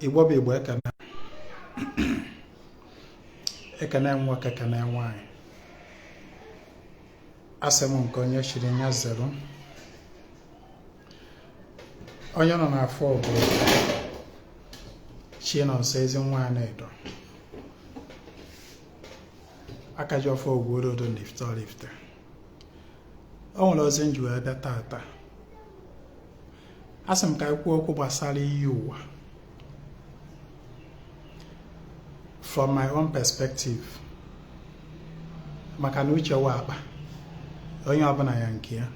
Igbo bụ Igbo, ekene ekene nwoke, kene nwaanyị. Asị m nke onye chiri ya zere. Onye nọ n'afọ bụ Chinonso Ezinwa Anaedo, aka ji ọfọ Ogwu Orodo na Ifite Oraifite. O nwere ozi m ji wee bịa tata. Asị m ka anyị kwuo okwu gbasara iyi ụwa from my own perspective, maka na uche wụ akpa, onye ọbụla ya nke ya.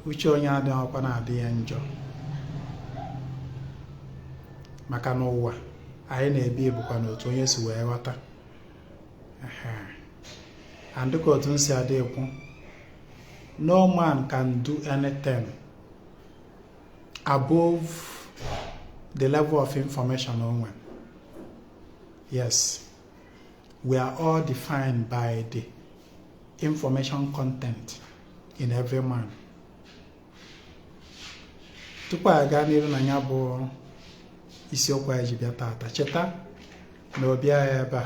Uche onye adịghịkwa na-adị ya njọ, maka na ụwa anyị na-ebi bụkwa na otu onye si wee ghọta. And dịka otu m si adị ekwu, no man can do anything above the level of information o nwere. Yes, we are all defined by the information content in every man. Tupu anyị gaa n'iru na ya bụ isiokwu anyị ji bịa tata, cheta na obi anyị ebe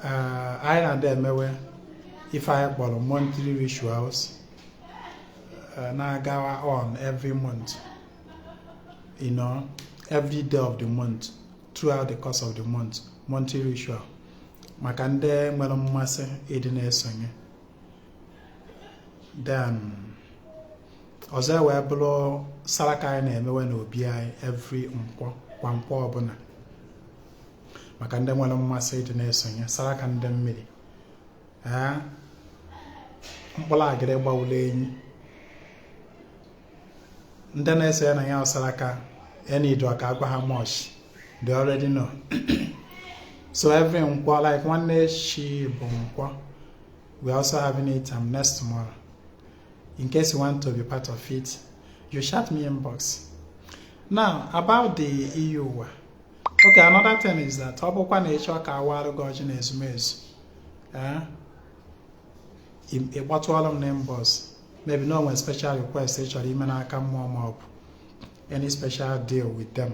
a, anyị na-adị emewe ife anyị kpọrọ monthly rituals na-agawa on every month, every day of the month throughout the course of the month, monthly ritual maka ndị nwere mmasị ịdị na-esonye. Then ọzọ wee bụrụ saraka anyị na-emewe n'obi anyị every nkwọ, kwa nkwọ ọbụla, maka ndị nwere mmasị ịdị na-esonye. Saraka ndị mmiri, ee, mkpụrụ agịrị gbawụla enyi, ndị na-esonye na ya saraka enido ka agwa ha much, they already know. So every nkwọ, like nwanne echi bụ nkwọ, we also having it next tomorrow. In case you want to be part of it, you chat me inbox. Now about the iyi ụwa. Okay, another thing is that ọ bụkwa na ịchọ ka awarụ gị ọjị na ezumezu, ị gbatụọla m na inbox, maybe no nwere special request ị chọrọ ime n'aka mmụọ ma ọ bụ any special deal with them,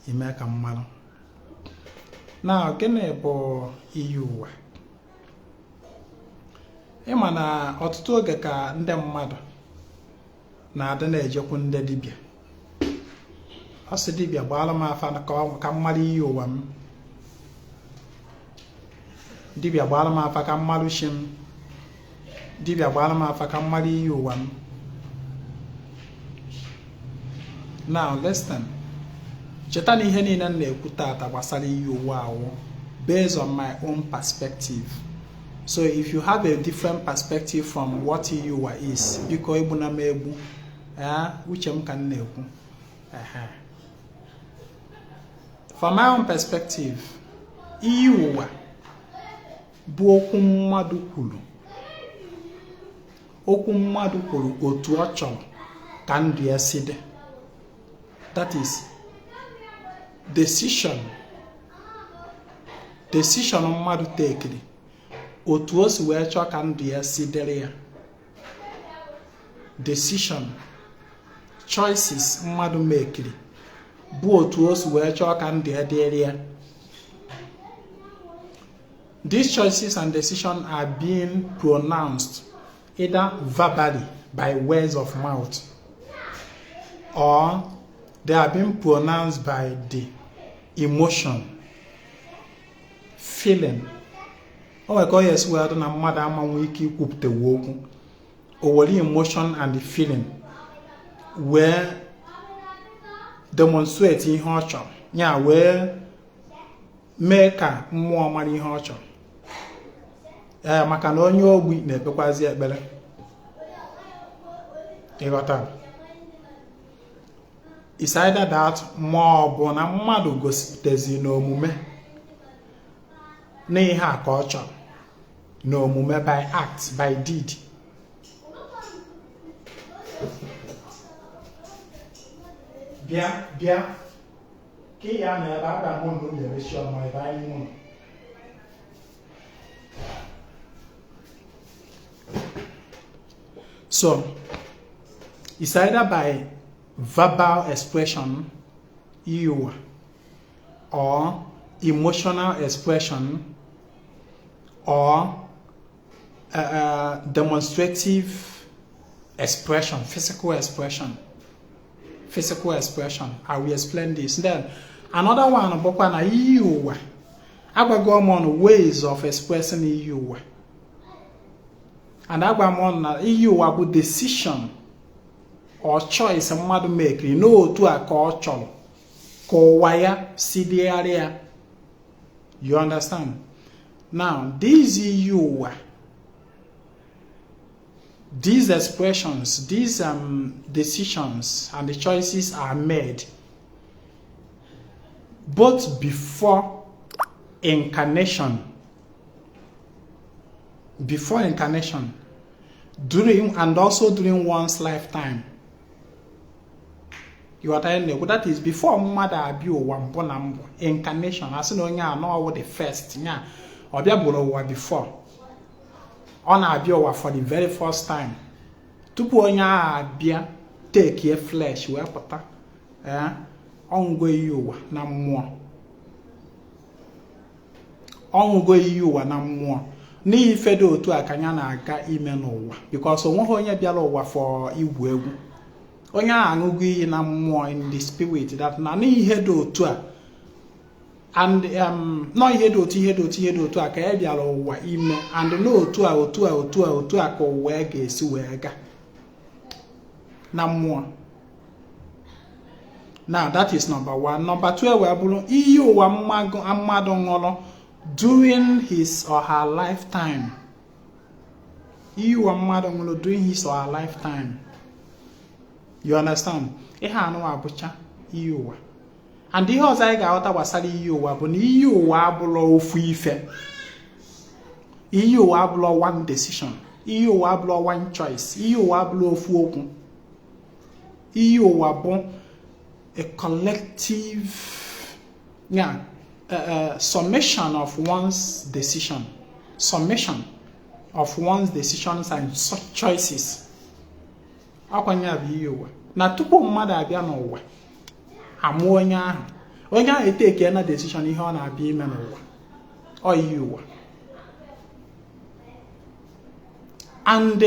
ime ka mmalụ. Na gịnị bụ iyi ụwa? Ịma na ọtụtụ oge ka ndị mmadụ na-adị na-ejekwu ndị dibịa, ọ sị, "Dibịa, gbaara m afa ka m mara iyi ụwa m. Dibịa, gbaara m afa ka m mara chi m. Dibịa, gbaara m afa ka m mara iyi ụwa m." Now listen, cheta na ihe niile m na-ekwu tata gbasara iyi ụwa awụ based on my own perspective. So if you have a different perspective from what iyi ụwa is, biko egbuna m egbu. Ee, uche m ka m na-ekwu. From my own perspective, iyi ụwa bụ okwu mmadụ kwuru, okwu mmadụ kwuru otu ọ chọrọ ka ndụ ya si dị. That is decision, decision mmadụ tekiri otu o si wee chọọ ka ndụ ya si dịrị ya, decision, choices mmadụ mekiri bụ otu o si wee chọọ ka ndụ ya dịrị ya. These choices and decisions are being pronounced either verbally, by words of mouth, or they are being pronounced by the emotion, feeling. O nwere ka ọ ya esi wee dị na mmadụ amanwe ike ikwupụtawu okwu, o were emotion and the feeling wee demonstrate ihe ọ chọrọ ya, wee mee ka mmụọ mara ihe ọ chọrọ. Ee, maka na onye ogbi na-ekpekwazi ekpere, ịghọta? It's either that ma ọ bụ na mmadụ gosipụtazi n'omume na ihe a ka ọ chọrọ, n'omume, by act, by deed. Bịa, bịa ka ị ya na ebe a ga-ahụ na unu emechi ọnụ ebe anyị mụrụ. So it's either by Verbal expression iyi ụwa or emotional expression or demonstrative expression, physical expression, physical expression. I will explain this. Then another one bụkwa na iyi ụwa, agwago m on ways of expressing iyi ụwa, and agwa m on na iyi ụwa bụ decision or choice mmadụ mekiri n'otu a ka ọ chọrọ ka ụwa ya si dịgharịa. You understand? Now, these iyi ụwa, these expressions, these decisions and the choices are made both before incarnation, during and also during one's lifetime. You ghọtara ihe m na-ekwu? That is, before mmadụ abịa ụwa mbụ na mbụ, incarnation, asị na onye a nọwụ the first nya ọ bịa bụrụ ụwa before, ọ na-abịa ụwa for the very first time, tupu onye ahụ abịa take flesh wee pụta, ee, ọṅụgo iyi ụwa na mmụọ, ọṅụgo iyi ụwa na mmụọ n'ihi ife dị otu a ka ya na-aga ime n'ụwa, because onweghị onye bịara ụwa for igwu egwu. Onye ahụ aṅụgo iyi na mmụọ, in the spirit, that na n'ihe dị otu a and nọ ihe dị otu, ihe dị otu, ihe dị otu a ka ya bịara ụwa ime, and n'otu a, otu a, otu a, otu a ka ụwa ya ga-esi wee gaa na mmụọ. Now, that is number one. Number two wee bụrụ iyi ụwa mmadụ ṅụrụ during his or her lifetime, iyi ụwa mmadụ ṅụrụ during his or her lifetime. You understand? Ihe anụ abụcha iyi ụwa. And ihe ọzọ anyị ga-aghọta gbasara iyi ụwa bụ na iyi ụwa abụlọ ofu ife, iyi ụwa abụlọ one decision, iyi ụwa abụlọ one choice, iyi ụwa abụlọ ofu okwu. Iyi ụwa bụ a collective, yeah, a summation of one's decision, summation of one's decisions and choices. Akwanye bụ iyi ụwa na tupu mmadụ abịa n'ụwa, amụọ onye ahụ, onye ahụ eteke na decision ihe ọ na-abịa ime n'ụwa, ọ iyi ụwa. And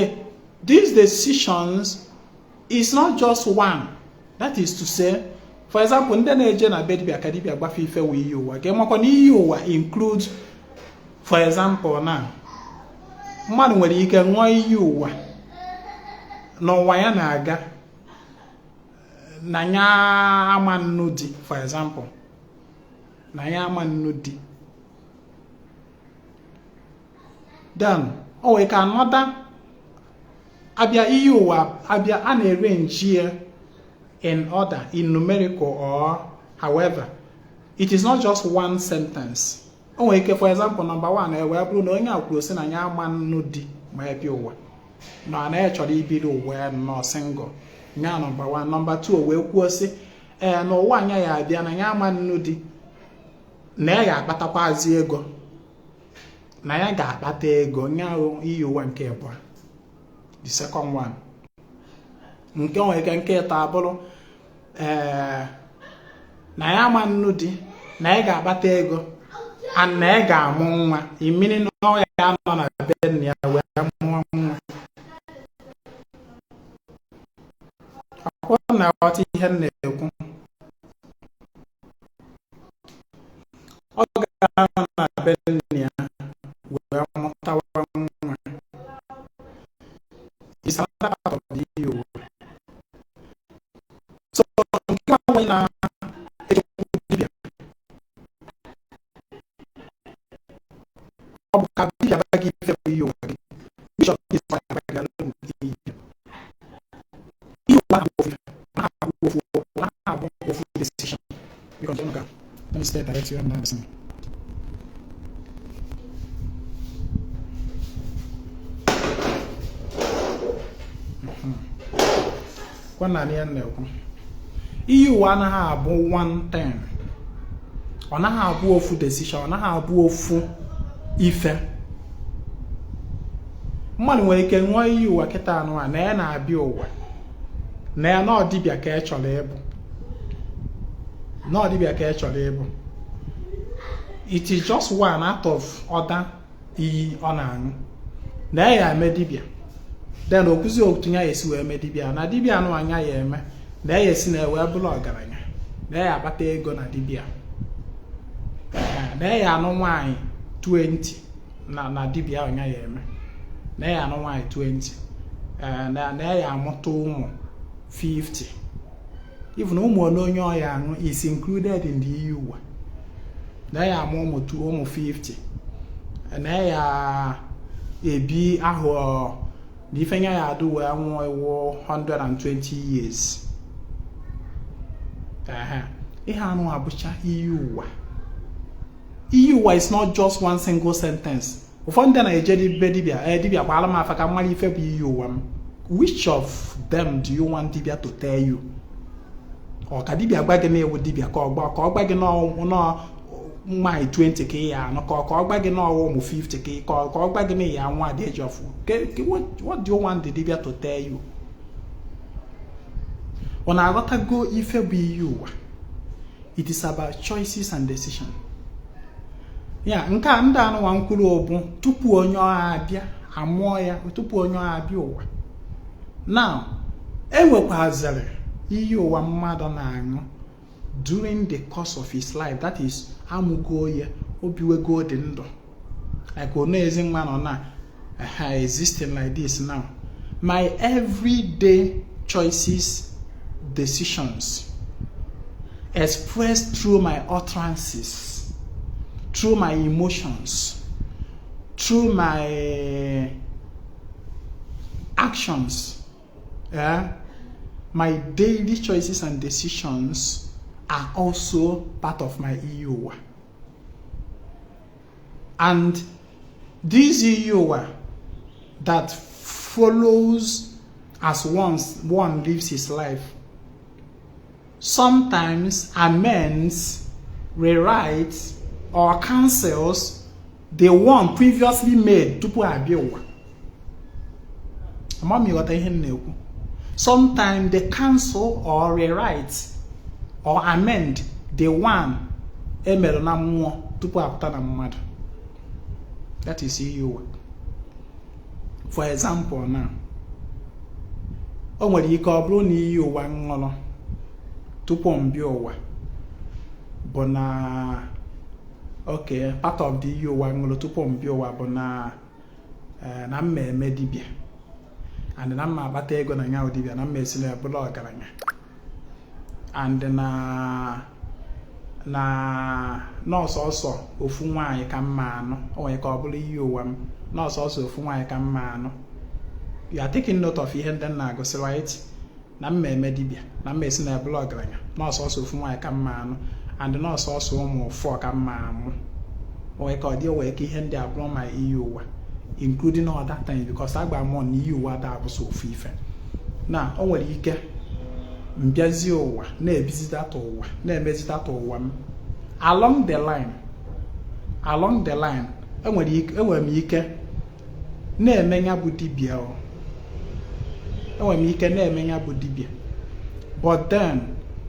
these decisions is not just one. That is to say, for example, ndị na-eje na be dibịa ka dibịa gbafe ife wee iyi ụwa ga-emakwa na iyi ụwa include, for example, na mmadụ nwere ike ṅụọ iyi ụwa n'ụwa ya na-aga na ya ama nnu di, for example, na ya ama nnu di. Then o nwere ka another abịa, iyi ụwa abịa, a na-arrange ya in order, in numerical or however. It is not just one sentence. O nwere ike, for example, number one wee bụrụ na onye a kwuru sị na ya ama nnu di ma ebe ụwa na na ya chọrọ ibiri ụwa ya nnọọ single nya, number one. Number two wee kwuo sị, ee, n'ụwa anya ya abịa na ya ama nnu di, na ya ga-akpatakwazi ego, na ya ga-akpata ego nya, iyi ụwa nke abụọ, the second one. Nke nwere ike nke ịtọ abụrụ, ee, na ya ama nnu di, na ya ga-akpata ego and na ya ga-amụ nwa, imini na ọ ya nọ na be nna ya wee mụọ nwa. Akwụkwọ na-aghọta ihe m na-ekwu? Ọ ga-anọ na be nna ya wee mụtawa nwa is another part of the iyi ụwa. So nke a nwe na-echekwu dibịa, ọ bụ ka dibịa gwa gị ife bụ iyi ụwa gị. Bishọp is gwa gị iyi iyi ụwa na-abụ ofu, na-abụ ofu, na-abụ ofu decision. Because let me stay direct you understand. Kwa na ya na-ekwu, iyi ụwa anaghị abụ one thing, ọ naghị abụ ofu decision, ọ naghị abụ ofu ife. Mmadụ nwere ike ṅụọ iyi ụwa kịta anụ a na ya na-abịa ụwa Na ya na dibịa ka ị chọrọ ịbụ, na dibịa ka ị chọrọ ịbụ. It is just one out of other iyi ọ na-aṅụ na ya eme dibịa. Then okwuzi otu ya esi wee mee dibịa, na dibịa anụ anya ya eme na ya esi na wee bụrụ ọgaranya, na ya akpata ego na dibịa, na ya anụ nwaanyị 20 na dibịa ahụ ya eme, na ya anụ nwaanyị 20, na ya amụta ụmụ 50. Even ụmụ ole onye ọya aṅụ is included in the iyi ụwa. Na ya amụ ụmụ 50, na ya ebi ahụ na ife nya ya adụ wee nwụọ iwu 120 years. Ihe anụ abụcha iyi ụwa. Iyi ụwa is not just one single sentence. Ụfọdụ ndị na-eje be dibịa, ee, dibịa gbaala m afa ka mara ife bụ iyi ụwa m. Which of them do you want dibịa to tell you? Ọ ka dibịa gwa gị na ewu dibịa, ka ọ gwa gị nọọ nwaanyị 20 ka ị ya anụ, ka ọ gwa gị n'ọwa ụmụ 50, ka ọ gwa gị na ya nwa at the age of what do you want the dibịa to tell you? Ọ na-aghọtago ife bụ iyi ụwa? It is about choices and decision. Ya nke a ndị anụnwa nkwuru bụ tupu onye ọha abịa amụọ ya, tupu onye ọha abịa ụwa. Now, enwekwazịrị iyi ụwa mmadụ na-aṅụ during the course of his life, that is, amụgo ya, obiwego dị ndụ, like ono ezi nwa nọ na existing like this. Now, my everyday choices, decisions expressed through my utterances, through my emotions, through my actions, yeah? My daily choices and decisions are also part of my iyi ụwa. And this iyi ụwa that follows as one lives his life sometimes amends, rewrites, or cancels the one previously made tupu abịa ụwa. Ama m ịghọta ihe m na-ekwu. Sometimes they cancel or rewrite or amend the one emere na mmụọ tupu apụta na mmadụ. That is iyi ụwa. For example, now, o nwere ike ọ bụrụ na iyi ụwa ṅụrụ tupu m bịa ụwa bụ na, okay, part of the iyi ụwa ṅụrụ tupu m bịa ụwa bụ na mma eme dibịa and na mma akpata ego na ya dibịa, na mma esi na ebụla ọgaranya, and na nọọsọsọ ofu nwaanyị ka mma anụ. O nwere ka ọ bụrụ iyi ụwa m nọọsọsọ ofu nwaanyị ka mma anụ. You are taking note of ihe ndị m na-agụsị, right? Na mma eme dibịa, na mma esi na ebụla ọgaranya, nọọsọsọ ofu nwaanyị ka mma anụ, and nọọsọsọ ụmụ fọ ka mma amụ. O nwere ka ọ dị, o nwere ka ihe ndị a bụrụ ma iyi ụwa, including other things, because agba mụọ na iyi ụwa da abụsọ ofu ife. Na o nwere ike mbịazie ụwa na-ebizi data ụwa, na-emezi data ụwa m. Along the line, enwere m ike na-eme ya bụ dibịa o, enwere m ike na-eme ya bụ dibịa, but then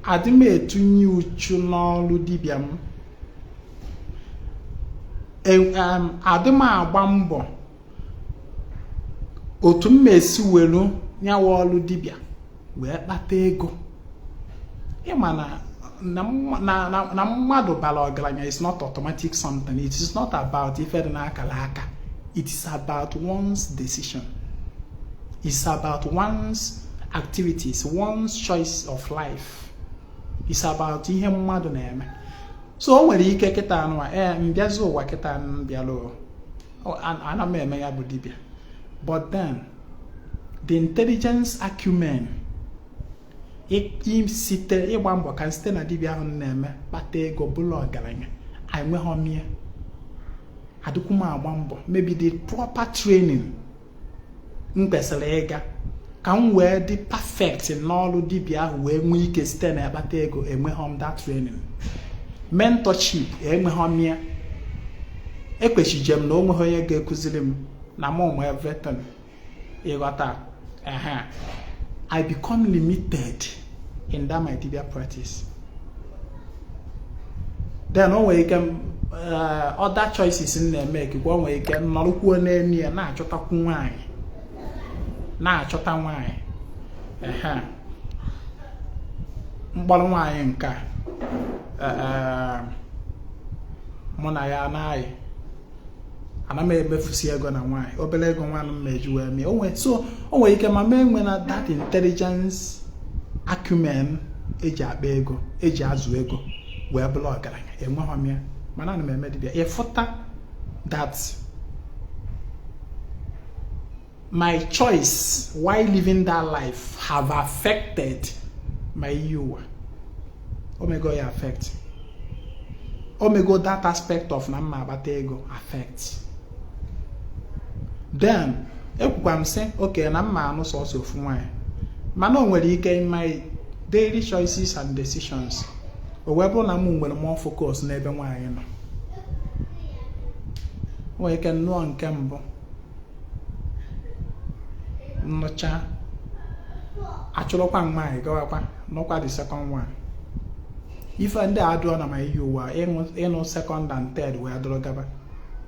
adị m etinye uchu n'ọrụ dibịa m. Adị m agba mbọ otu m esi welu nyawa ọrụ dibịa wee kpata ego. Ịma na mmadụ bara ọgaranya is not automatic something. It is not about ife dị n'akara aka. It is about one's decision. It's about one's activities, one's choice of life. It's about ihe mmadụ na-eme. So o nwere ike kịta anụ a, ee, mbịazi ụwa kịta m bịara, ana m eme ya bụ dibịa, but then the intelligence acumen site ịgba mbọ ka site na dibịa ahụ na-eme kpata ego bụrụ ọgaranya, enweghị mie adịkwu m agba mbọ. Maybe the proper training m kwesịrị ịga ka m wee dị perfect n'ọrụ dibịa ahụ wee nwee ike site na akpata ego, enweghị m that training. Mentorship enweghị m ya. Ekpechije m na o nweghị onye ga-ekụziri m na mụ mụ everything. Ịghọta? Ehe. I become limited in that my dibia practice. Then o nwere ike other choices m na-eme kwa, o nwere ike nọrọkwuo n'elu ya na-achọtakwu nwaanyị, na-achọta nwaanyị. Ehe, mkpọrọ nwaanyị nke a, mụ na ya anaghị, ana m emefusi ego na nwaanyị, obere ego nwanụ m meji wee mee onwe. So o nwere ike ma mee nwe na that intelligence acumen eji akpa ego, eji azụ ego wee bụrụ ọgaranya, enweghị m ya, mana ana m eme dibịa. Ịfụta that my choice while living that life have affected my iyi ụwa. Omego ya affect, omego that aspect of na mma agbata ego affect. Then ekwukwa m sị, okay, na mma anụ sọsọ ofu nwaanyị, mana o nwere ike in my daily choices and decisions, o wee bụrụ na m nwere more focus n'ebe nwaanyị nọ. O nwere ike nnụọ nke mbụ, nnụcha, achụrụkwa nwaanyị, gawakwa nụkwa the second one. Ife ndị a adụọ na ma iyi ụwa, ịnụ second and third wee dụrụ gaba,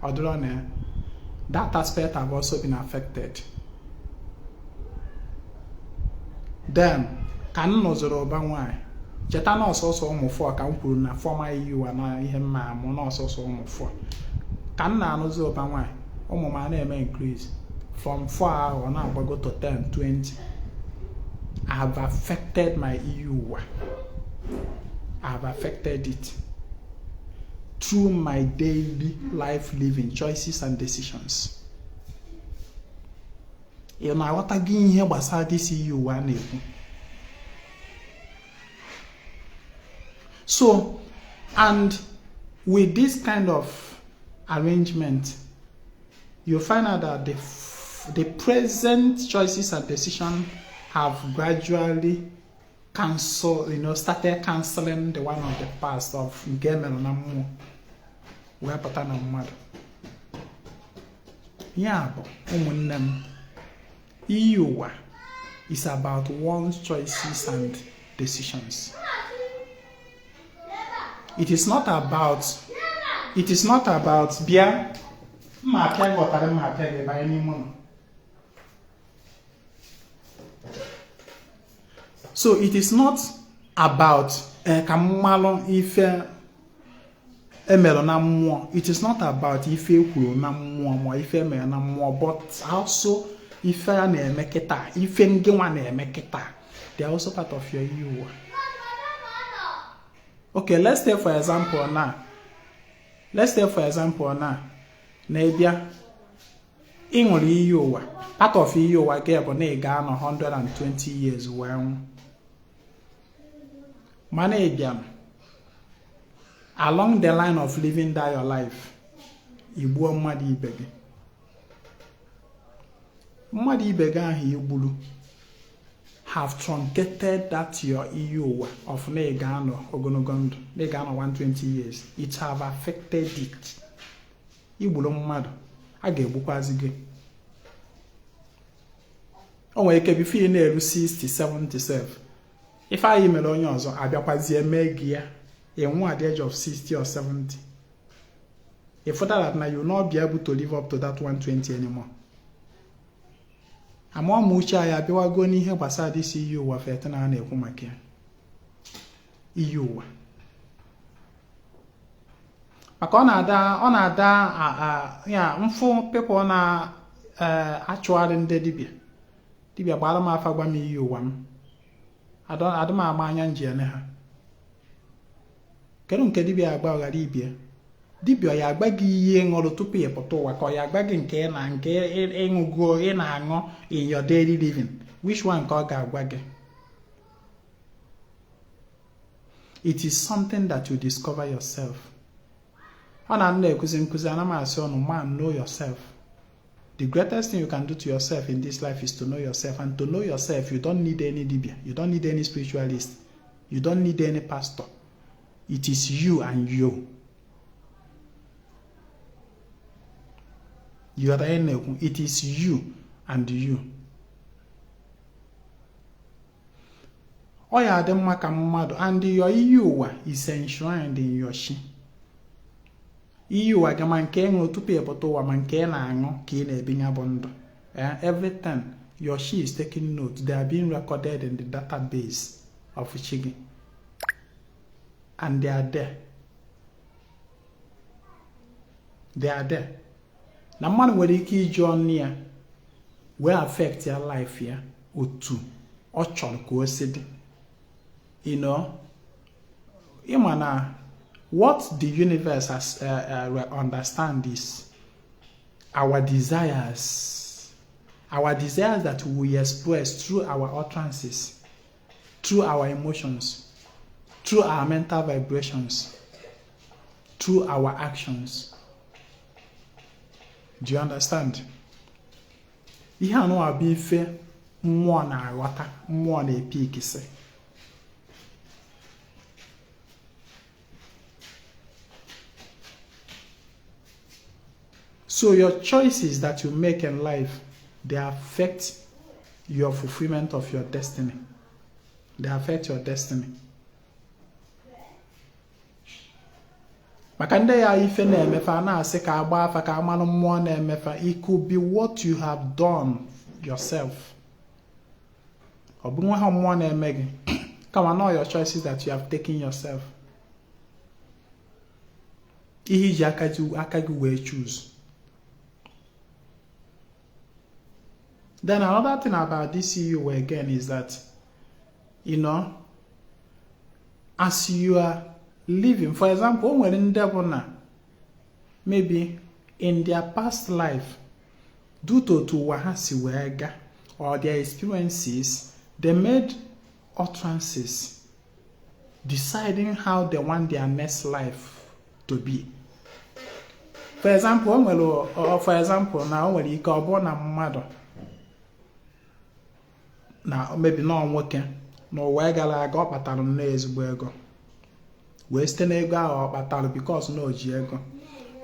ọ dụrọ na ya. That aspect have also been affected. Then ka m nụzụrụ ụba nwaanyị, cheta na ọsọsọ ụmụ 4 ka m kwuru na former iyi ụwa na ihe mma amụ, na ọsọsọ ụmụ 4 ka m na-anụzi ụba nwaanyị. Ụmụ m a na-eme increase from 4 ahụ, ọ na-agbago to 10, 20. I have affected my iyi ụwa. I have affected it through my daily life living choices and decisions. Ị na-aghọta gị ihe gbasara this iyi ụwa a na-ekwu? So, and with this kind of arrangement, you find out that the present choices and decisions have gradually cancel, started canceling the one of the past of nke mere na mmụọ wee pụta na mmadụ. Ya bụ, ụmụnne m, iyi ụwa is about one's choices and decisions. It is not about bịa mma apịa gị ụtarị, mma apịa gị, banye n'ime ụlọ. So it is not about ka mmalụ ife emerụ na mmụọ. It is not about ife ekwuru na mmụọ ma ife emere na mmụọ, but also ife a na-eme kịta, ife ngịnwa na-eme kịta. They are also part of your iyi ụwa. Okay, let's take for example now. Let's take for example now. Na ịbịa ị ṅụrụ iyi ụwa, part of iyi ụwa gị bụ na ị ga-anọ 120 years wee nwụ. Mana ị bịa along the line of living that your life, igbuo mmadụ ibe gị. Mmadụ ibe gị ahụ igburu have truncated that your iyi ụwa of na ị ga-anọ ogologo ndụ, na ị ga-anọ 120 years. It have affected it. Igburu mmadụ, a ga-egbukwazi gị. O nwere ike before ị na-eru 60, 77, ife anyị mere onye ọzọ abịakwazie mee gị ya, ị nwụọ at the age of 60 or 70. Ị fụta that na you not be able to live up to that 120 anymore. Ama m uche anyị abịawago n'ihe gbasara isi iyi ụwa fetina a na-ekwu maka ya. Iyi ụwa maka ọ na-ada ya mfụ people na-achụgharị ndị dibịa. Dibịa gbara m afa, gwa m iyi ụwa m, adị m agba anya nji ene ha. Kedu nke dibịa agba ọghara ibie? Dibịa ya agba gị ihe ṅụrụ tupu ị pụta ụwa, ka ọ ya agba gị nke na nke ịṅụgo ị na-aṅụ in your daily living? Which one ka ọ ga-agwa gị? It is something that you discover yourself. Ọ na na-ekuzi nkụzi, ana m asị ọnụ, man, know yourself. The greatest thing you can do to yourself in this life is to know yourself. And to know yourself, you don't need any dibia, you don't need any spiritualist, you don't need any pastor. It is you and you. You are the, it is you and you. Ọ ya adị mma ka mmadụ, and your iyi ụwa is enshrined in your chi. Iyi ụwa gị, ma nke ị ṅụrụ tupu ị pụta ụwa, ma nke ị na-aṅụ ka ị na-ebi ya bụ ndụ, everything, your chi is taking note. They are being recorded in the database of chi gị, and they are there, they are there. Na mmadụ nwere ike iji ọnụ ya wee affect ya life ya otu ọ chọrọ ka o si dị. Ịma na what the universe has understand is our desires, our desires that we express through our utterances, through our emotions, through our mental vibrations, through our actions. Do you understand? Ihe anụwa bụ ife mmụọ na-aghọta, mmụọ na-epikisi. So your choices that you make in life, they affect your fulfillment of your destiny. They affect your destiny. Maka ndị ya ife na-emefa, a na-asị ka agba afa ka amalụ mmụọ na-emefa. It could be what you have done yourself. Ọ bụ nwe ha mmụọ na-eme gị, kama na your choices that you have taken yourself, ihe iji aka gị wee choose. Then another thing about this EU again is that, as you are living, for example, o nwere ndị bụ na maybe in their past life, due to otu ụwa ha si wee gaa or their experiences, they made utterances deciding how they want their next life to be. For example, o nwere, for example, na o nwere ike ọ bụrụ na mmadụ na maybe nọọ nwoke n'ụwa gara aga, ọ kpatara nnọọ ezigbo ego, wee site n'ego ahụ ọ kpatara, because na o ji ego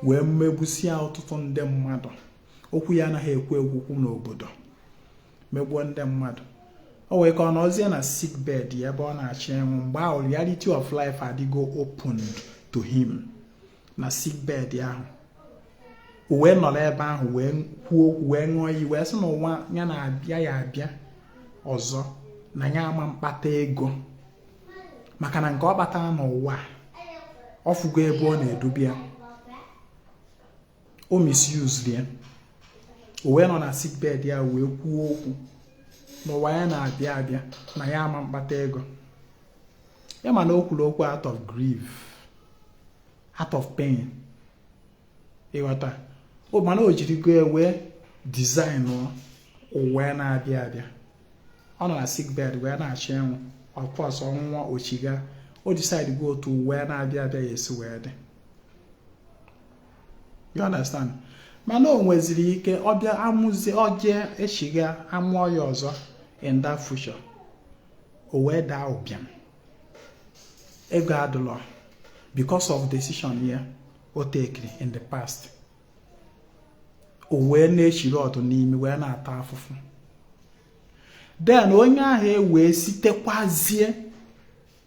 wee mmegbusie ọtụtụ ndị mmadụ, okwu ya anaghị ekwu ekwukwu n'obodo, megbuo ndị mmadụ. O wee ka ọ nọzie na sick bed ya ebe ọ na-achọ ịnwụ. Mgbe ahụ, reality of life adịgo opened to him na sick bed ahụ. O wee nọrọ ebe ahụ wee kwuo okwu, wee ṅụọ iyi, wee sị na ụwa ya na-abịa ya abịa ọzọ, na ya ama mkpata ego, maka na nke ọ kpatara n'ụwa, ọ fụgo ebe ọ na-edube ya, o misuse ya. O wee nọ na sick bed ya wee kwuo okwu n'ụwa ya na-abịa abịa na ya ama mkpata ego ya. Ma na o kwuru okwu out of grief, out of pain, ịghọta? O mana o jirigo ya wee design ụwa ya na-abịa abịa. Ọ nọ na sick bed wee na-achọ ịnwụ. Of course, ọnwụnwa ochiga, o decide go otu ụwa ya na-abịa abịa ya esi wee dị. You understand? Mana o nweziri ike ọ bịa amụzie, ọ jee echiga, amụọ ya ọzọ in that future, o wee daa ụbịam, ego adụlọ, because of decision ya o tekiri in the past. O wee na-echiri ọdụ n'imi wee na-ata afụfụ. Then onye ahụ e wee sitekwazie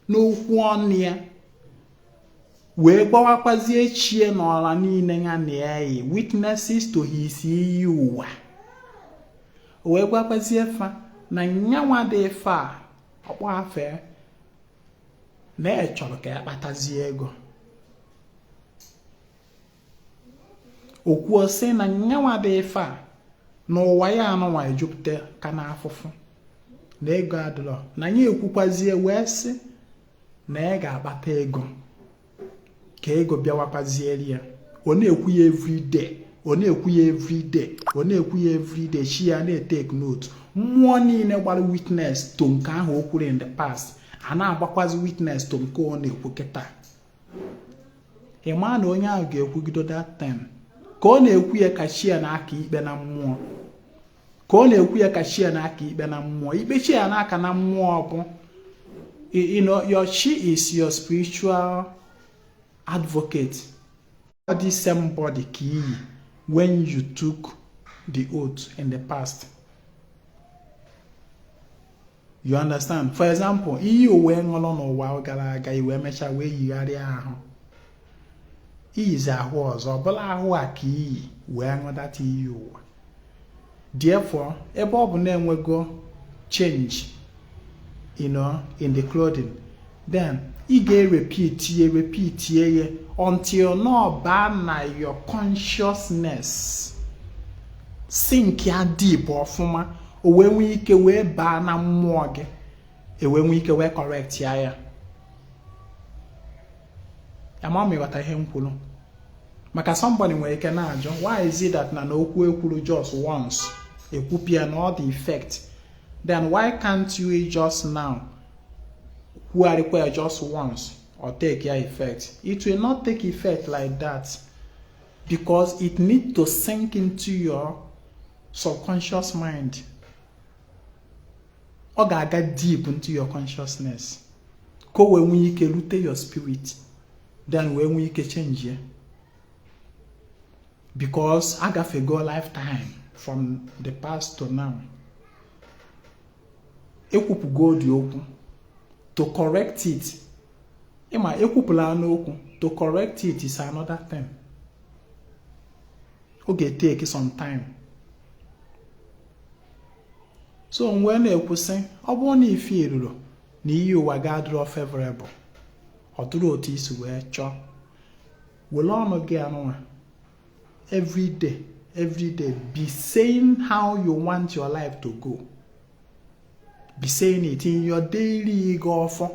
n'okwu ọnụ ya wee gbawakwazie chie n'ọla niile ya na ya yi witnesses to his iyi ụwa, o wee gwakwazie fa na nyanwa dị ife a ọkpọ afe na e chọrọ ka ya kpatazie ego. O kwuo sị na nyanwa dị ife a n'ụwa ya anụnwa ejupụta ka na afụfụ na ego adịrọ, na ya ekwukwazie wee sị na ya ga-akpata ego ka ego bịawakwaziere ya. Ọ na-ekwu ya everyday, ọ na-ekwu ya everyday, ọ na-ekwu ya everyday. Chi ya na-etake note. Mmụọ niile gbara witness to nke ahụ o kwuru in the past, a na-agbakwazi witness to nke ọ na-ekwu kịta. Ị maa na onye ahụ ga-ekwugido that time ka ọ na-ekwu ya ka chi ya na-aka ikpe na mmụọ, ka ọ na-ekwu ya ka chi ya na-aka ikpe na mmụọ, ikpe chi ya na-aka na mmụọ bụ, your chi is your spiritual advocate. Body, same body ka iyi when you took the oath in the past. You understand? For example, iyi uwe ṅụrụ n'ụwa gara aga, i wee mechaa wee yigharịa ahụ, iyizi ahụ ọzọ, ọbụla ahụ a ka iyi wee ṅụdata iyi ụwa. Therefore, ebe ọ bụ na-enwego change in the clothing, then ị ga-repeat ye, repeat ye until na ọ baa na your consciousness, sink ya deep ọfụma, o wee nwee ike wee baa na mmụọ gị, e wee nwee ike wee correct ya. Ya ama m ịghọta ihe m kwuru? Maka somebody nwere ike na-ajụ, why is it that na okwu ekwuru just once, ekwupịa na all the effect? Then why can't you just now kwugharịkwa ya just once or take ya effect? It will not take effect like that, because it need to sink into your subconscious mind. Ọ ga-aga deep into your consciousness ka o wee nwee ike rute your spirit, then wee nwee ike change ya, because agafego lifetime from the past to now. Ekwupụgo dị okwu to correct it. Ịma ekwupụla n'okwu, to correct it is another thing. Ọ ga-take some time. So mgbe na-ekwusị, ọ bụrụ na ife iruro na iyi ụwa ga-adịrọ favorable, ọ dụrụ otu isi wee chọọ, were ọnụ gị anụnwa every day, every day, be saying how you want your life to go. Be saying it in your daily ịga ọfọ.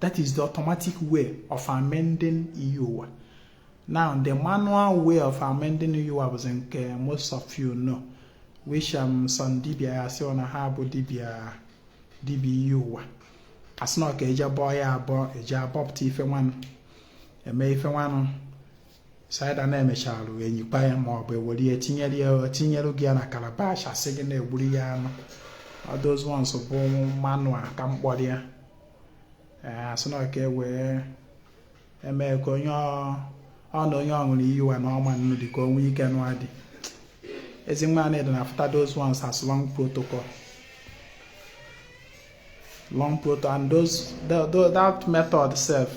That is the automatic way of amending iyi ụwa. Now, the manual way of amending iyi ụwa bụzi nke most of you know, which some dibia ya sị na ha bụ dibia, dibia iyi ụwa, asị na ọ ka eje bọọ ya abụọ, eje abọpụta ife nwanụ, eme ife nwanụ saịda na-emechalụ enyikwa ya, ma ọ bụ ewere ya tinyere ya, tinyere gị ya na calabash, asị gị na-egburu ya anụ. All those ones bụ manual ka mkpọrọ ya. Asị na ka e wee eme ka onye ọ na onye ọ ṅụrụ iyi ụwa na ọma nnu dị ka o nwee ike nụ adị ezi nwa na na after those ones as long protocol, long protocol. And those the, that method sef,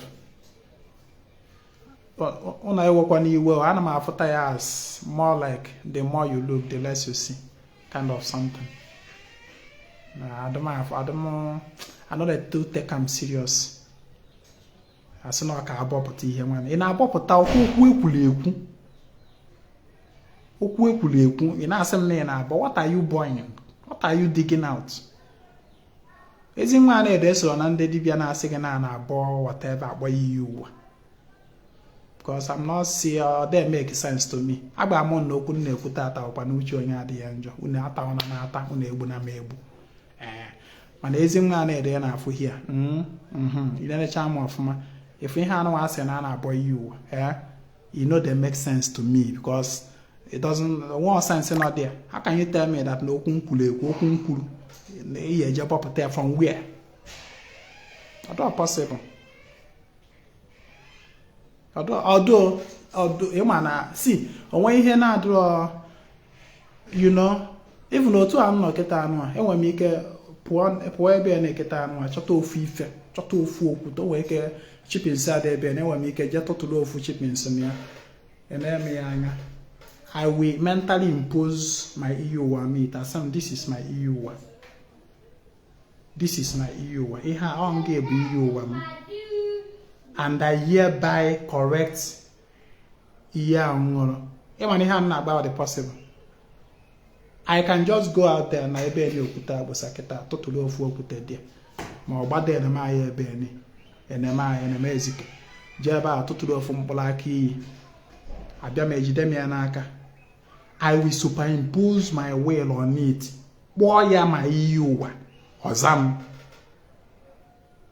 ụnụ ewekwa n'iwe, ana m afụta ya as more like the more you look, the less you see kind of something. Adịm I no dey too take am serious. Asị na ọ ka abọpụta ihe nwanne, ị na-abọpụta okwu, okwu ekwuru ekwu, okwu ekwuru ekwu, ị na-asị m na ị na-abọ. What are you boiling? What are you digging out? Ezi nwa na-ede soro na ndị dibịa na-asị gị na na-abọ whatever, akpọ ya iyi ụwa, because I'm not see ọ dey make sense to me. Agba m na okwu m na-ekwu tata ọkwa n'uche onye adịghị njọ. Unu atawana na-ata, unu egbu na m egbu. Ee, mana ezi nwa na-ede ya na-afụ hia ilenecha m ọfụma, ifu ihe anụ asị na a na-abọ iyi ụwa. Ee, e no dey make sense to me, because it doesn't one sense not there. How can you tell me that na okwu m kwuru ekwu, okwu m kwuru, iyi eje bọpụta ya from where? Ọ possible? Although ịma na si onwe ihe na-adịrọ, even otu a m nọ kịta anụ a, enwere m ike pụọ ebe na eketa anụ a, chọta ofu ife, chọta ofu okwute, o nwere ike chippings adị ebe na, enwere m ike jee tụtụrụ ofu chippings m ya, ene m ya anya. I will mentally impose my iyi ụwa on it, asị m, "This is my iyi ụwa, this is my iyi ụwa." Ihe a ọ nga ebu iyi ụwa m, and I hereby correct ihe a m ṅụrụ. Ịma na ihe a m na-agba dị possible. I can just go out there na ebe eni okwute agbụsa kịta, tụtụrụ ofu okwute dị, ma ọ gbado enemanya, ebe eni enemanya, eneme ezike, jee ebe a tụtụrụ ofu mkpụrụ aka iyi, abịa m ejide m ya n'aka. I will superimpose my will on it, kpọọ ya ma iyi ụwa ọza m.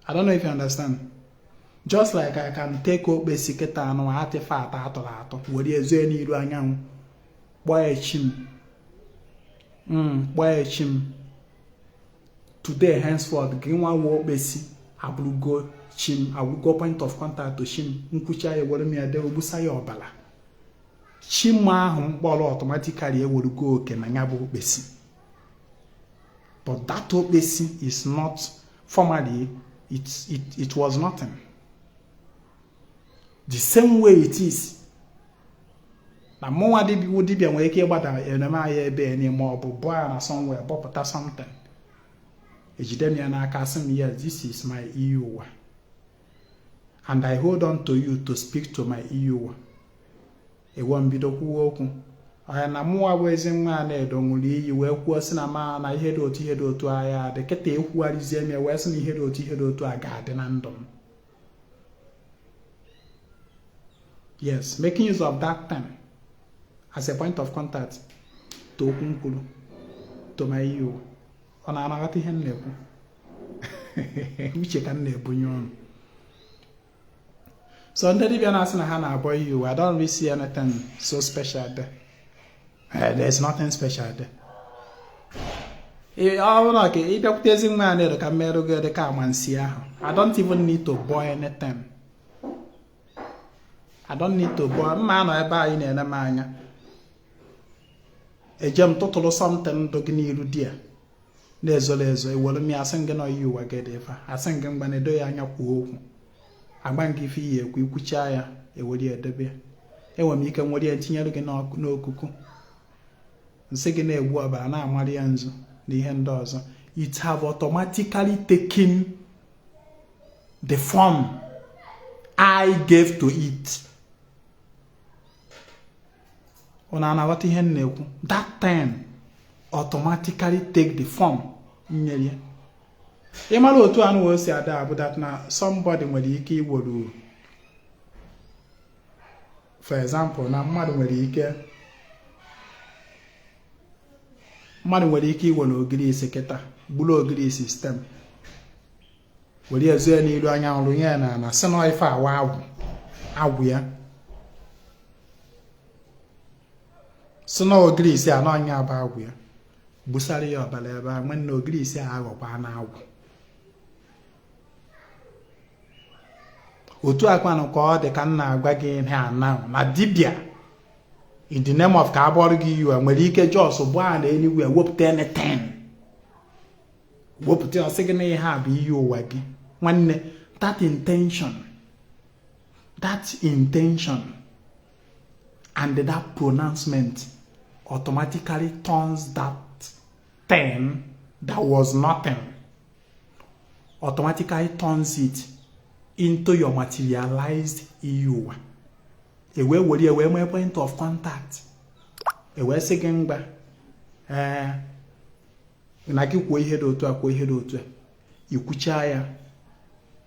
I don't know if you understand. Just like I can take okpesi kịta anụ artifact atọrọ atọ, were ezie n'iru anyanwụ, kpọọ ya chi m, kpọọ ya chi m. Today henceforth, gị nwa nwa okpesi abụrụgo chi m, abụrụgo point of contact to chi m. Nkwucha ya, were m ya dee, ogbusa ya ọbara, chi m ahụ mkpọrọ automatically ewerugo oke na ya bụ okpesi. But that okpesi is not formally, it was nothing. The same way it is na mụnwa dibịa dibịa nwere ike ịgbada eneme anya ebe n'ime ọ bụ bụọ ya na somewhere, bọpụta something, ejide m ya n'aka, sị m, "Yes, this is my iyi ụwa and I hold on to you to speak to my iyi ụwa." Ewo mbido kwuwe okwu ọya na mụnwa bụ ezi nwa a na-edo ṅụrụ iyi wee kwuo sị na ma na ihe dị otu, ihe dị otu agha dị kịta. Ekwugharịzie m ya wee sị na ihe dị otu, ihe dị otu a ga-adị na ndụ m. Yes, making use of that time as a point of contact to okwu m kwuru to my iyi ụwa. Ọ na-anaghọta ihe m na-ekwu? Uche ka m na-ebunye ọnụ. So ndị dibịa na-asị na ha na-abọ iyi ụwa, I don't really see anything so special there. There's nothing special there. Ọ bụrụ na ka ị bịakwute ezi nwa a na-edo ka mmerụ gị dị ka amansi ahụ, I don't even need to boil anything. I don't need to boil. Mma anọ ebe anyị na-ene m anya, eje m tụtụrụ something ndụ gị n'iru di ya na-ezoro ezo, ewere m ya, asị gị na iyi ụwa gị dị ife, asị gị mgba na-edo ya anya, kwuo okwu, agba gị ife iyi ekwu, ikwuchaa ya, ewere ya edebe. Enwere m ike nwere ya tinyere gị n'okuku nsị gị na-egbu ọbara, na-amarị ya nzu na ihe ndị ọzọ. It have automatically taken the form I gave to it. Unu anaghọta ihe m na-ekwu? That time automatically take the form nyere ya. Ị mara otu anụ wee si ada abụ that na somebody nwere ike iwere, for example, na mmadụ nwere ike iwere ogiri isi kịta, gburu ogiri isi stem, were ezu ya n'ilu anyanwụ, rụnye ya na sị na ife awa agwụ agwụ ya, si na ogiri isi anọ anya bụ agwụ ya, gbusara ya ọbara ebe a. Nwanne, ogiri isi a aghọkwa na agwụ. Otu akwanụ ka ọ dị ka m na-agwa gị ihe ana na dibịa in the name of ka abọrọ gị iwe nwere ike jos gbaa na anywhere wepụta anything, wepụta, ọsị gị na ihe a bụ iyi ụwa gị. Nwanne, that intention and that pronouncement automatically turns that thing that was nothing, automatically turns it into your materialized iyi ụwa. Ewee were ewee nwee point of contact, ewee sị gị mgba ee na gị kwuo ihe dị otu a, kwuo ihe dị otu a, ikwuchaa ya,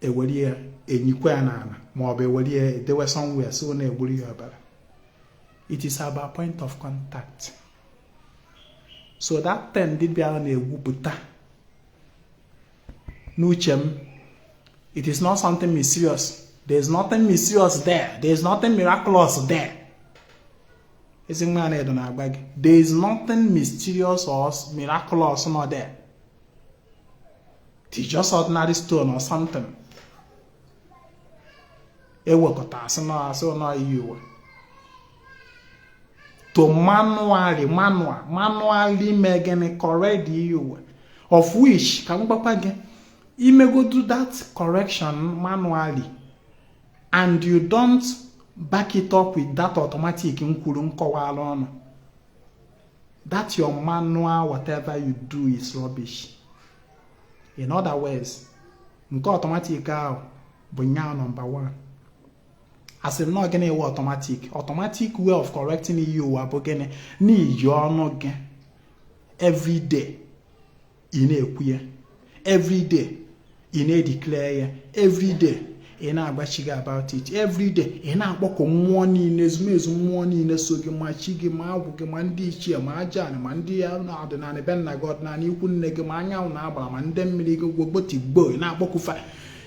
ewere ya enyikwa ya n'ala, ma ọ bụ ewere ya edewe somewhere so na-egburu ya ọbara. It is about point of contact. So that thing dibịa na-egwupụta n'uche m, it is not something mysterious. There is nothing mysterious there. There is nothing miraculous there. Ezi nwa na-edo na-agba gị, there is nothing mysterious or miraculous not there. It is just ordinary stone or something ewekọta asị na asị na iyi ụwa to manually mee gịnị? Correct iyi ụwa, of which ka m gwakwa gị, imegodu that correction manually and you don't back it up with that automatic m kwuru nkọwara ọnụ, that your manual whatever you do is rubbish. In other words, nke automatic ahụ bụ nya number one. Asị m na gịnị wụ automatic? Automatic way of correcting iyi ụwa bụ gịnị? N'iji ọnụ gị everyday ị na-ekwu ya, everyday ị na-edeclare ya, everyday ị na-agbachi gị about it, everyday ị na-akpọkọ mmụọ niile, ezumezu mmụọ niile so gị, ma chi gị, ma agwụ gị, ma ndị ichie, ma aja anị, ma ndị ya na ọdịnala be nna gị, ọdịnala ikwu nne gị, ma anyanwụ na agbara, ma ndị mmiri gị, gwogbotigbo, ị na-akpọkụfa,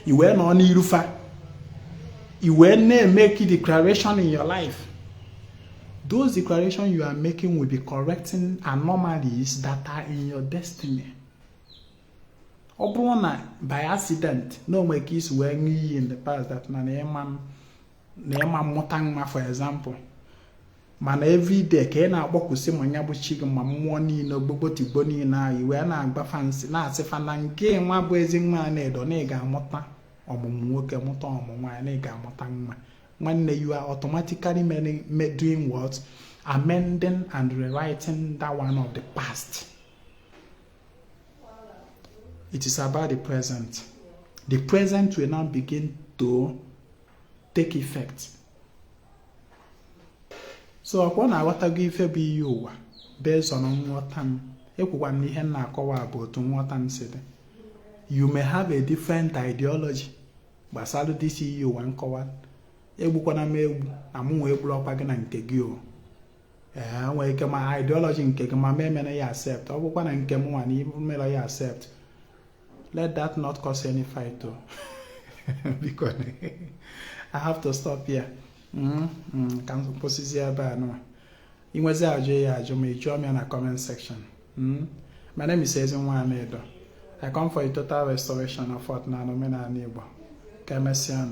i wee nọ n'irufa, i wee na-emeke declaration in your life. Those declarations you are making will be correcting anomalies that are in your destiny. Ọ bụrụ na by accident na onwe ka isi wee ṅụọ iyi in the past that na ịma mmụta nwa, for example, Mana everyday ka ị na-akpọkwụsị ma ya bụ chi gị ma mmụọ niile ogbogbotigbo niile ahụ, wee na-agbafa nsị, na-asị fa na nke nwa bụ Ezinwa Anaedo, na ị ga-amụta ọmụmụ nwoke, mụta ọmụmụ nwaanyị, na ị ga-amụta nwa. Nwanne, you are automatically doing what? Amending and rewriting that one of the past. It is about the present. The present will now begin to take effect. So ọkwa na-aghọtago ife bụ iyi ụwa based on nghọta m. Ekwukwa m na ihe m na-akọwa bụ otu nghọta m si dị. You may have a different ideology gbasara this iyi ụwa nkọwa. Egbukwana m egbu na mụ nwee egburu ọkwa gị na nke gị o. Ee, nwere ike ma ideology nke gị ma m emere ya accept, ọ bụkwa na nke m nwa na mere ya accept. Let that not cause any fight o. Biko, I have to stop here. Ka m kwụsịzi ebe a nụwa. Inwezi ajụ ya, ajụ ma ị jụọ m ya na comment section. My name is Ezinwa Anaedo. I come for a total restoration of ọdịnala, omenala Igbo. Ka emesịa.